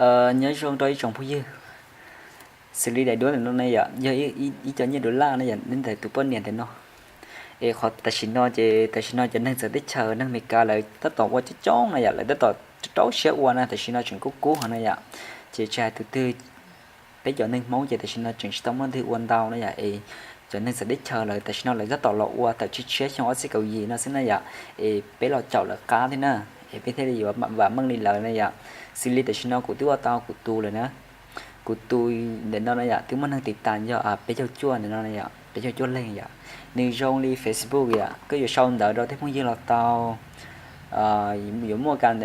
Nyob zoo rau ib tsoom phooj ywg, xws li daim duab ntawm no ne yom, yog ib co nyiaj dollar ne yom, nyob ntawm tus poj niam ntawm no. Es qhov tam sim no ces tam sim no cov neeg txawv teb chaws, neeg Amelikas lawv tab tom ua coob coob na yom, lawv tab tom rau siab ua na, tam sim no tseem kub kub hov na yom. Ces tsis hais tus twg, peb cov neeg Hmoob ces tam sim no tseem tsis tau muaj leej twg ua ntau na yom. Es cov neeg txawv teb chaws lawv tam sim no lawv tab tom los ua tawm tshiab tshiab xyoo ob txhiab kaum yim no xwb na yom. Es peb los caum lawv qab thiab na, es peb thiaj li yuav vam meej li lawv na yom. Xws li tam sim no kuv twb ua tau kuv tus lawm na. Kuv tus ntawm no na yom, twb muaj neeg tiv tas yog peb caug cuaj ntawm no na yom, peb caug cuaj leeg yom. Nws zoo li Facebook yom, koj yuav sau ntawv rau tej phooj ywg los tau, yuav muaj kas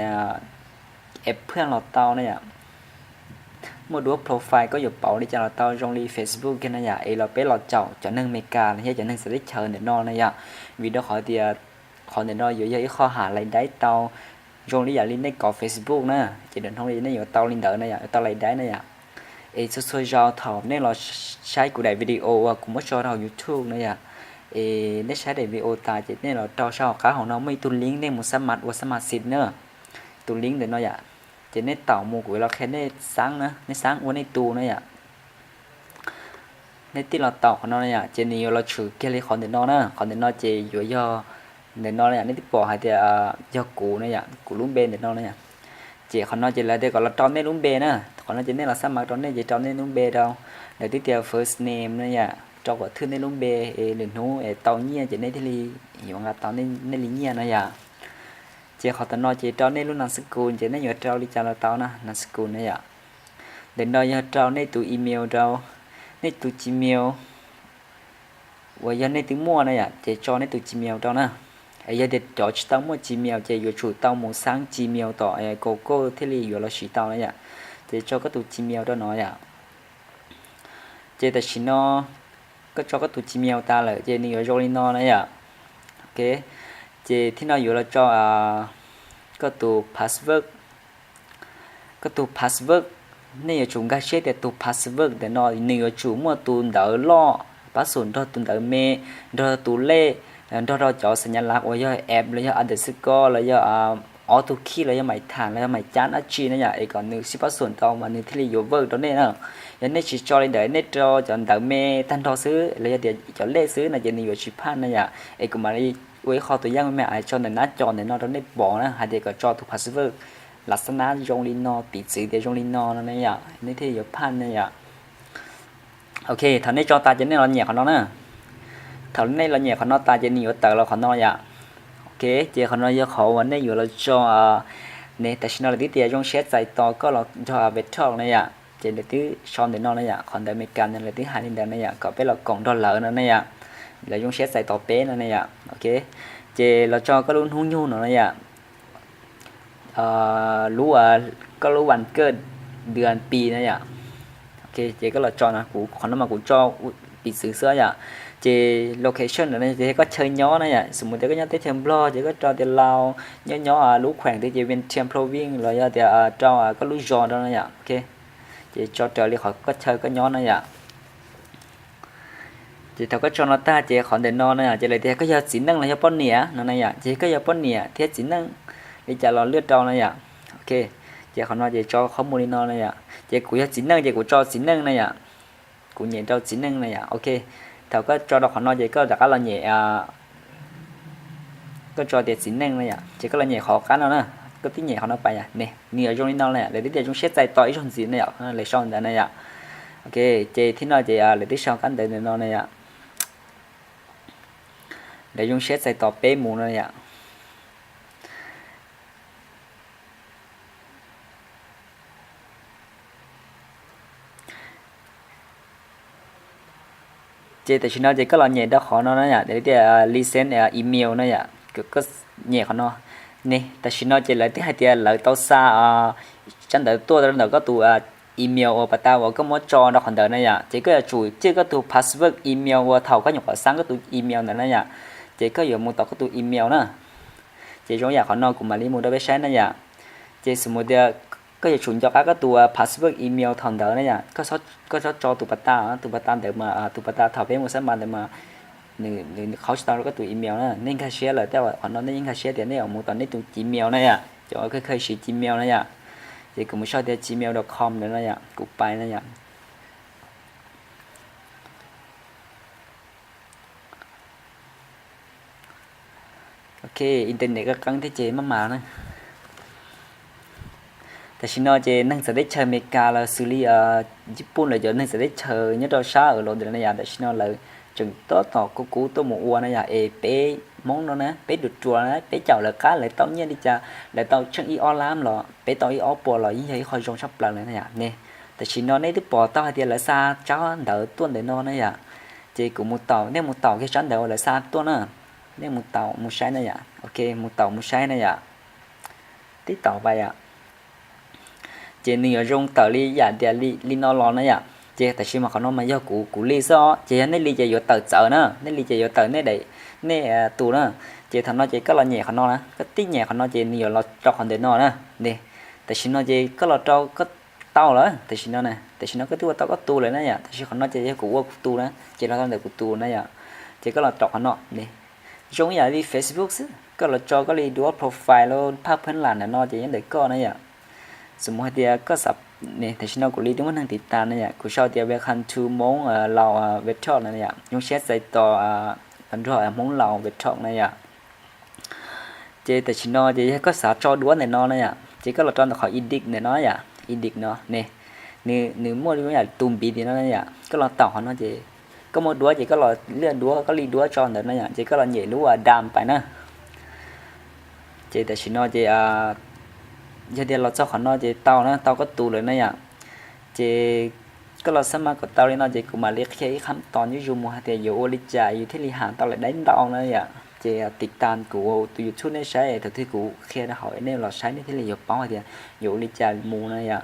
es phwaj los tau na yom. Muaj duab profile koj yuav pauv li cas los tau, zoo li Facebook kiag na yom. Es los peb los caum cov neeg Amelikas los yog cov neeg txawv teb chaws ntawm no na yom. Vim rau qhov tias qhov ntawm no yuav yog ib qho hav lais daib tau, zoo li yam li nej kov Facebook na, ces nws hnov li nej yuav tau li ntawd na yom, yuav tau lais daib na yom. Es txhua txhua zaus thaum nej los saib kuv daim video uas kuv muab tso rau YouTube na yom, es nej saib daim video tas ces nej los rau saib hauv qab hauv no muaj ib tug link nej mus xab mas ua xab mas xis na. Tus link ntawm no yom, ces nej taum mus kuv los qhia nej xaab na, nej xaab ua nej tus na yom. Nej tij los taum qhov no na yom, ces nws yuav los tshwm kiag li qhov ntawm no na, qhov ntawm no ces yuav yog ntawm no na yom, nej twb pom hais tias yog kuv na yom, kuv lub npe ntawm no na yom. Ces qhov no ces lawv tias kom los rau nej lub npe na, qhov no ces nej los xab mas rau nej ces rau nej lub npe rau, lawv twb tias first name na yom, rau kom thwj nej lub npe, es lwm hnub es tau nyiaj ces nej thiaj li yuav nqa tau nej li nyiaj na yom. Ces qhov tom no ces rau nej lub nam xab kus ces nej yuav rau li cas los tau na, nam xab kus na yom. Ntawm no yog rau nej tus email rau, nej tus Gmail uas yog nej twb muaj na yom, ces tso nej tus Gmail rau na. Es yog tias cov tsis tau muaj Gmail ces yuav tsum tau mus xaab Gmail tom Google thiaj li yuav los siv tau na yom. Ces tso koj tus Gmail rau no yom. Ces tam sim no koj tso koj tus Gmail tas lawm ces nws yuav zoo li no na yom. Ok, ces thib no yuav los tso koj tus password. Koj tus password, nej yuav tsum nkag siab tias tus password ntawm no nws yuav tsum muaj tus ntawv loj, password nrog tus ntawv me, nrog tus lej, nrog rau cov xas nyas lav uas yog app los yog underscore los yog ob tug key los yog mais tham los yog mais cab dab tsi na yom, es kom nws sib password tau mas nws thiaj li yuav work rau nej na. Yog nej tsis tso li ntawd, nej rau cov ntawv me tag nrho xwb los yog tias cov lej xwb no ces nws yuav tsis phaj na yom. Es kuv mam li ua ib qho tus yaj me me tso ntawm nab co ntawm no rau nej pom na hais tias kom tso tus password lam xab nab zoo li no, piv txwv tias zoo li no no ne yom, nej thiaj yuav phaj ne yom. Ok, thaum nej tso tas ces nej los nyem qhov no na. Thaum nej los nyem qhov no tas ces nws yuav tawm los qhov no yom. Ok, ces qhov no yog qhov uas nej yuav los tso ne, tam sim no lawv twb tias zoo siab txais tos koj los nrog Vetalk na yom. Ces lawv twb sau ntawm no na yom, qhov ntawv Amelikas no lawv twb hais li ntawd na yom, kom peb los koom nrog lawv no na yom. Lawv zoo siab txais tos peb no na yom. Ok, ces los tso koj lub hnub nyoog no na yom. Lub, koj lub vas kawj dua pi na yom. Ok, ces koj los tso no, kuv qhov no mas kuv tso piv txwv xwb yom. Ces location no ces koj chaw nyob na yom, xws mus tias koj nyob teb chaws Nplog ces koj rau tias Lao, nyob nyob lub khueem twg ces Vientiane Province los yog tias rau koj lub zos rau na yom. Ok, ces tso raws li qhov koj chaw koj nyob na yom. Ces thaum koj tso no tag ces qhov ntawm no na yom, ces lawv tias koj yog txiv neej los yog poj niam no na yom, ces koj yog poj niam thiab txiv neej li cas los luaj rau na yom. Ok, ces qhov no ces tso qhov muag li no na yom, ces kuv yog txiv neej ces kuv tso txiv neej na yom. Kuv nyem rau txiv neej na yom. Ok, thaum koj tso rau qhov no ces koj rov qab los nyem, koj tso tias txiv neej na yom, ces koj los nyem qhov qab no na, koj twb nyem qhov no pas yom, ne nws yuav zoo li no na yom, lawv twb tias zoo siab txais tos ib zaug ntxiv na yom, lawv sau ntawd na yom. Ok, ces thib no ces lawv twb sau kab ntawv ntawm no na yom, lawv zoo siab txais tos peb mus no yom. Ces tam sim no ces koj los nyem rau qhov no na yom, tias resend email na yom, koj nyem qhov no. Ne tam sim no ces lawv twb hais tias lawv tau xa tsab ntawv tuaj rau ntawm koj tus email uas pas tas uas koj muab tso rau qhov ntawd na yom, ces koj yuav tsum cwj koj tus password email uas thaum koj nyuam qhuav xaab koj tus email ntawd na yom, ces koj yuav mus tom koj tus email na. Ces zoo yam qhov no kuv mam li mus rau peb saib na yom. Ces xws mus tias koj yuav tsum nco qab koj tus password email thaum ntawd na yom, koj txhob tso tus pas tas, tus pas tas ntawd mas tus pas tas thaum peb mus xab mas ntawd mas nws qhaub tsis tau rau koj tus email na. Nej nkag siab lawm tej qhov no nej yeej nkag siab tias nej yuav mus tom nej tus Gmail na yom, cov kheej kheej siv Gmail na yom. Ces kuv mus sau tias gmail dot com ntawm no yom, kuv pais na yom. Ok, internet qeeb qeeb thiab ces maj mam na. Tam sim no ces neeg txawv teb chaws Amelikas los xws li Yiv Pun lawv cov neeg txawv teb chaws nyob rau sab Europe ntawd na yom, tam sim no lawv tseem tab tom kuv kuv tuaj mus ua na yom, es peb Hmoob no na, peb ruam ruam na, peb caum lawv qab lawv tau nyiaj li cas, lawv tau tsheej ib ob lab los peb tau ib ob puas los yeej yog ib qho zoo tshaj plaws lawm na yom. Ne, tam sim no nej twb pom tau hais tias lawv xa tsab ntawv tuaj ntawm no na yom, ces kuv mus taum, nej mus taum kiag tsab ntawv uas lawv xa tuaj na, nej mus taum mus saib na yom, ok, mus taum mus saib na yom, tib taum pais yom. Ces nws yuav zoo tawm li yam tias li no los na yom. Ces tam sim mas qhov no mas yog kuv kuv li xwb os, ces yog nej li ces yuav tawm txawv na, nej li ces yuav tawm nej daim, nej tus na. Ces thaum no ces koj los nyem qhov no na, koj tib nyem qhov no ces nws yuav los rau qhov ntawm no na. Ne, tam sim no ces koj los rau koj tau lawm, tam sim no, tam sim no koj twb ua tau koj tus lawm na yom, tam sim qhov no ces yog kuv ua kuv tus na, ces los rau ntawm kuv tus na yom. Ces koj los rau qhov no ne, zoo ib yam li Facebook xwb, koj los tso koj li duab profile los phaj pheeb lam ntawm no ces nyob ntawm koj na yom. Xws mus hais tias koj xav, tam sim no kuv li twb muaj neeg tiv tas na yom, kuv sau tias welcome to Hmoob Laus Vlog na yom, zoo siab txais tos nrog Hmoob Laus Vlog na yom. Ces tam sim no ces yog koj xav tso duab ntawm no na yom, ces koj los rau ntawm qhov edit ntawm no yom, edit no ne, nws muaj zoo yam tus npiv tim no na yom, koj los taum qhov no ces koj muaj duab ces koj los liaj duab koj li duab tso ntawd na yom, ces koj los nyem lub done pais na. Ces tam sim no ces yog tias los txog qhov no ces tau na, tau koj tus lawm na yom. Ces koj los xab mas kom tau li no ces kuv mam li qhia ib qhab tos nyob zoo mus hais tias yuav ua li cas yus thiaj li ham tau lawv daim ntau na yom. Ces tiv tas kuv tus YouTube nej saib, thaum twg kuv qhia rau hauv nej los saib nej thiaj li yuav paub hais tias yuav ua li cas mus na yom.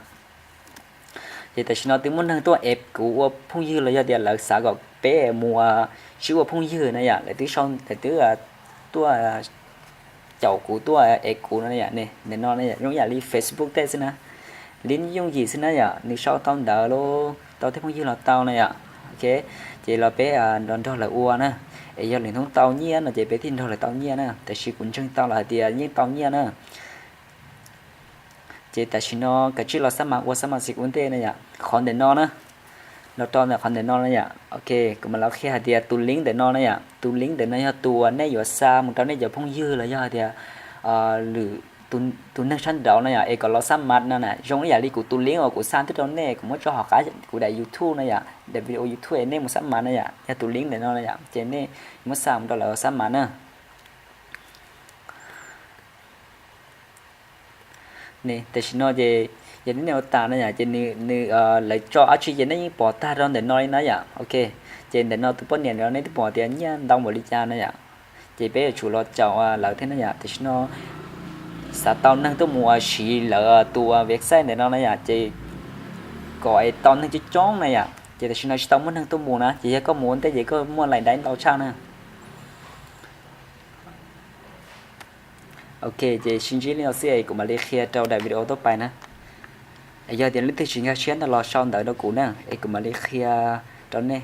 Ces tam sim no twb muaj neeg tuaj ev kuv ua phooj ywg los yog tias lawv xav kom peb mus sib ua phooj ywg na yom, lawv twb sau, lawv twb tuaj caum kuv tuaj ev kuv no yom. Ntawm no zoo yam li Facebook tej xwb na, li yooj yim xwb na yom, nws sau tau ntawv los tau tej phooj ywg los tau na yom. Ok, ces los peb nrog nrog lawv ua na, es yog lwm hnub tau nyiaj no ces peb thiaj nrog lawv tau nyiaj na, tab sis kuv ntseeg tau los hais tias yeej tau nyiaj na. Ces tam sim no kav tsij los xab mas ua xab mas xis ua ntej na yom, qhov ntawm no na, los rau ntawm qhov ntawm no na yom. Ok, kuv mam los qhia hais tias tus link ntawm no na yom, tus link ntawm no yog tus uas nej yuav xa mus rau nej cov phooj ywg los yog hais tias lwm tus neeg sab nraud na yom, es kom los xab mas no na, zoo ib yam li kuv tus link uas kuv xa tuaj rau nej, kuv muab tso hauv qab kuv daim YouTube na yom, daim video YouTube es nej mus xab mas na yom, yog tus link ntawm no na yom, ces nej muab xa mus rau lawv xab mas na. Tam sim no ces yog nej ua tas na yom, ces nws, lawv tso dab tsi ces nej yeej pom tag rau ntawm no li na yom. Ok, ces ntawm no tus poj niam no nej twb pom tias nyiaj ntau npaum li cas na yom. Ces peb yuav tsum los caum lawv thiab na yom. Tam sim no xav tau neeg tuaj mus siv lawv tus website ntawm no na yom, ces kom es tau neeg coob coob na yom. Ces tam sim no tsis tau muaj neeg tuaj mus na, ces yog koj mus ua ntej ces koj muaj laim daim ntau tshaj na. Ok, ces sib ntsib li no xwb es kuv mam li qhia rau daim video tuaj pais na. Es yog tias leej twg tsis nkag siab no los sau ntawv rau kuv na, es kuv mam li qhia rau nej.